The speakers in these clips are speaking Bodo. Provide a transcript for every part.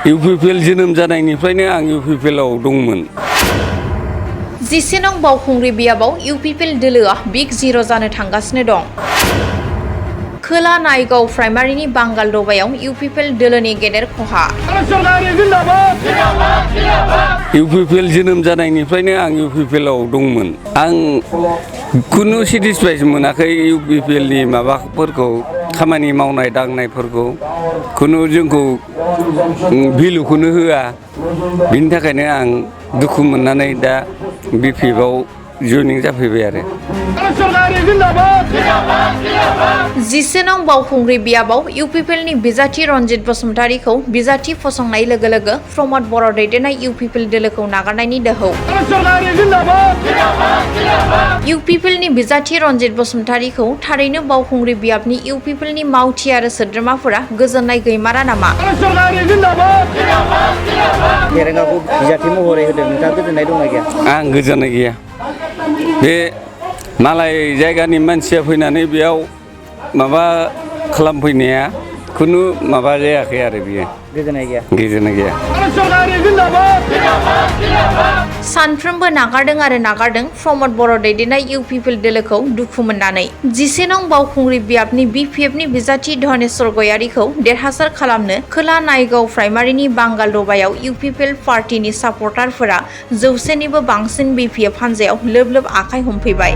इउपिपिएल जोनोम जानायनिफ्रायनो आं इउपिपिएलआव दंमोन। 11 नं बावखुंग्रि बियाबाव इउपिपिएल दोलोआ बिग जिर' जानो थांगासिनो दं। खोला नायगाव प्राइमारिनि बांगाल दबायाव इउपिपिएल दोलोनि गेदेर खहा। इउपिपिएल जोनोम जानायनिफ्रायनो आं इउपिपिएलआव दंमोन। आं खुनु सेटिसफाइड मोनाखै इउपिपिएलनि माबाफोरखौ खामानि मावनाय दांनायफोरखौ खुनु जोंखौ भेलुखौनो होआ। बिनि थाखायनो आं दुखु मोननानै दा बिपिएफआव जइनिं जाफैबाय आरो। 11 नं बावखुंग्रि बियाबाव इउपिपिएलनि बिजाथि रनजित बसुमतारीखौ बिजाथि फसंनाय लोगो लोगो प्रमद बर' दैदेननाय इउपिपिएल दोलोखौ नागारनायनि दोहौ। इउपिपिएलनि बिजाथि रनजित बसुमतारीखौ थारैनो बावखुंग्रि बियाबनि इउपिपिएलनि मावथि आरो सोद्रोमाफोरा गोजोननाय गैमारा नामा? गेरेंगाखौ बिजाथि महरै होदों, नोंथाङा गोजोननाय दंना गैया? आं गोजोननाय गैया। बे मालाय जायगानि मानसिया फैनानै बेयाव माबा खालामफैनाया खुनु माबा जायाखै आरो बियो। गोजोननाय गैया। गोजोननाय गैया। सानफ्रोमबो नागारदों आरो नागारदों प्रमद बर' दैदेननाय इउपिपिएल दोलोखौ दुखु मोननानै। 11 नं बावखुंग्रि बियाबनि बिपिएफनि बिजाथि धनेश्वर गयारीखौ देरहासार खालामनो खोला नायगाव प्राइमारिनि बांगाल दबायाव इउपिपिएल पार्टीनि सापर्टारफोरा 100 निबो बांसिन बिपिएफ हान्जायाव लोब लोब आखाइ हमफैबाय।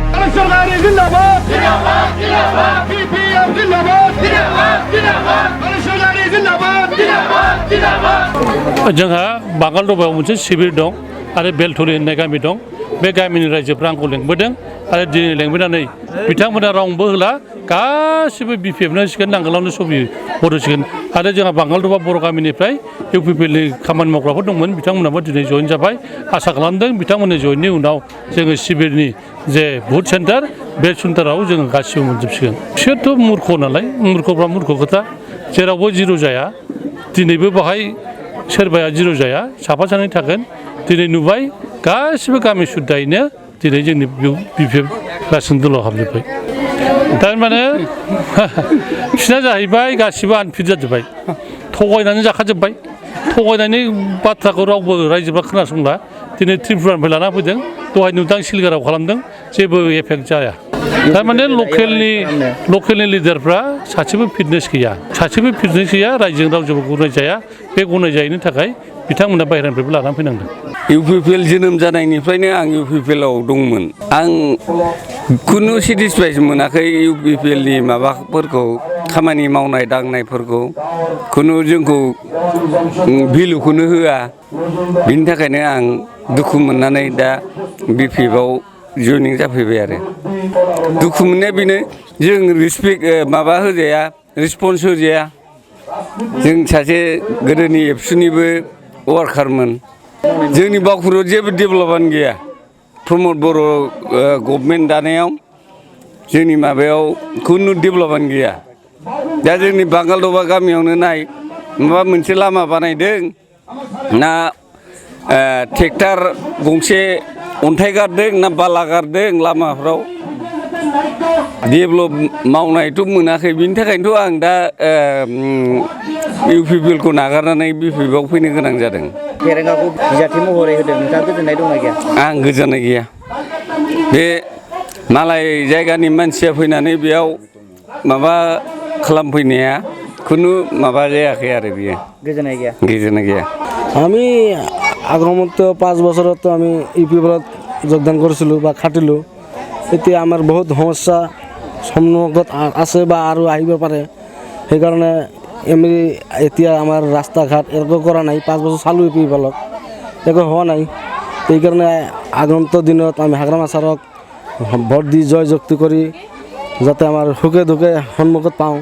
जोंहा बांगाल दबायाव मोनसे शिबिर दं आरो बेलथुरि होननाय गामि दं। बे गामिनि रायजोफ्रा आंखौ लेंबोदों आरो दिनै लेंबोनानै बिथांमोना रावनोबो होला, गासिबो बिपिएफनो होसिगोन, नांगोलावनो सबि हरसिगोन। आरो जोंहा बांगाल दबा बर' गामिनिफ्राय इउपिपिएलनि खामानि मावग्राफोर दंमोन, बिथांमोनाबो दिनै जइन जाबाय। आसा खालामदों बिथांमोननि जइननि उनाव जोङो शिबिरनि जे बुथ सेन्टार बे सेन्टाराव जोङो गासिबो मोनजोबसिगोन। बिसोरथ' मुर्ख नालाय, मुर्खफ्रा मुर्ख खोथा, जेरावबो जिर' जाया। दिनैबो बाहाय सोरबाया जिर' जाया, साफा सानै थागोन। दिनै नुबाय गासिबो गामि सुद्दायैनो दिनै जोंनि बिपिएफ रासिन दलाव हाबजोब्बाय। थारमाने बिसिना जाहैबाय गासिबो आनफिट जाजोब्बाय, थगायनानै जाखाजोब्बाय। थगायनायनि बाथ्राखौ रावबो रायजोफ्रा खोनासंला। दिनै त्रिपुरानिफ्राय लाना फैदों, दहाय नुदां सिलगाराव खालामदों, जेबो एफेक्ट जाया। थारमाने लकेलनि लिडारफ्रा सासेबो फिटनेस गैया, रायजोजों रावजोंबो गनायजाया। बे गनायजायैनि थाखाय बिथांमोना बाहेरानिफ्रायबो लानानै फैनांदों। इउपिपिएल जोनोम जानायनिफ्रायनो आं इउपिपिएलआव दंमोन। आं खुनु सेटिसफाइड मोनाखै इउपिपिएलनि माबाफोरखौ खामानि मावनाय दांनायफोरखौ खुनु जोंखौ भेलुखौनो होआ। बिनि थाखायनो आं दुखु मोननानै दा बिपिएफआव जइनिं जाफैबाय आरो। दुखु मोननाया बेनो, जों माबा होजाया, रिसपन्स होजाया। जों सासे गोदोनि एबसुनिबो वार्कारमोन। जोंनि बावखुंग्रियाव जेबो डेभेलपआनो गैया। प्रमद बर' गभर्नमेन्ट दानायाव जोंनि माबायाव खुनु डेभेलपआनो गैया। दा जोंनि बांगाल दबा गामियावनो नाय, माबा मोनसे लामा बानायदों ना ट्रेक्टर गंसे अन्थाइ गारदों ना बाला गारदों लामाफ्राव। डेभेलप मावनायथ' मोनाखै। बिनि थाखायनोथ' आं दा इउपिपिएलखौ नागारनानै बिपिएफआव फैनो गोनां जादों। गेरेंगाखौ बिजाथि महरै होदों, नोंथाङा गोजोननाय दंना गैया? आं गोजोननाय गैया। बे मालाय जायगानि मानसिया फैनानै बेयाव माबा खालामफैनाया खुनु माबा जायाखै आरो बियो। गोजोननाय गैया। गोजोननाय गैয়া। আমি আগমত 5 বছৰত আমি ইউপিপিএলত যোগদান কৰিছিলোঁ বা খাটিলোঁ। এতিয়া আমাৰ বহুত সমস্যা সন্মুখত আছে বা আৰু আহিব পাৰে। সেইকাৰণে আমি এতিয়া আমাৰ ৰাস্তা ঘাট একো কৰা নাই। 5 বছৰ চালোঁ ইউপিপিএলত, একো হোৱা নাই। সেইকাৰণে আগন্তুক দিনত আমি হাগ্ৰামা ছাৰক ভোট দি জয়যুক্তি কৰি যাতে আমাৰ সুখে দুখে সন্মুখত পাওঁ,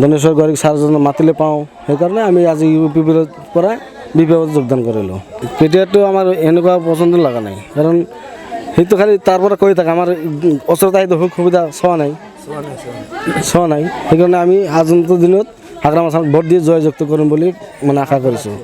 ধনেশ্বৰ গয়াৰী ছাৰজনক মাতিলে পাওঁ। সেইকাৰণে আমি আজি ইউপিপিএলৰ পৰা বিপিএফত যোগদান কৰিলোঁ। কেতিয়াতো আমাৰ এনেকুৱা পচন্দ লগা নাই, কাৰণ সেইটো খালি তাৰ পৰা কৈ থাকে, আমাৰ ওচৰত আহি সুখ সুবিধা চোৱা নাই। সেইকাৰণে আমি আগন্তুক দিনত হাগ্ৰামা ছাৰক ভোট দি জয়যুক্ত কৰিম বুলি আশা কৰিছোঁ।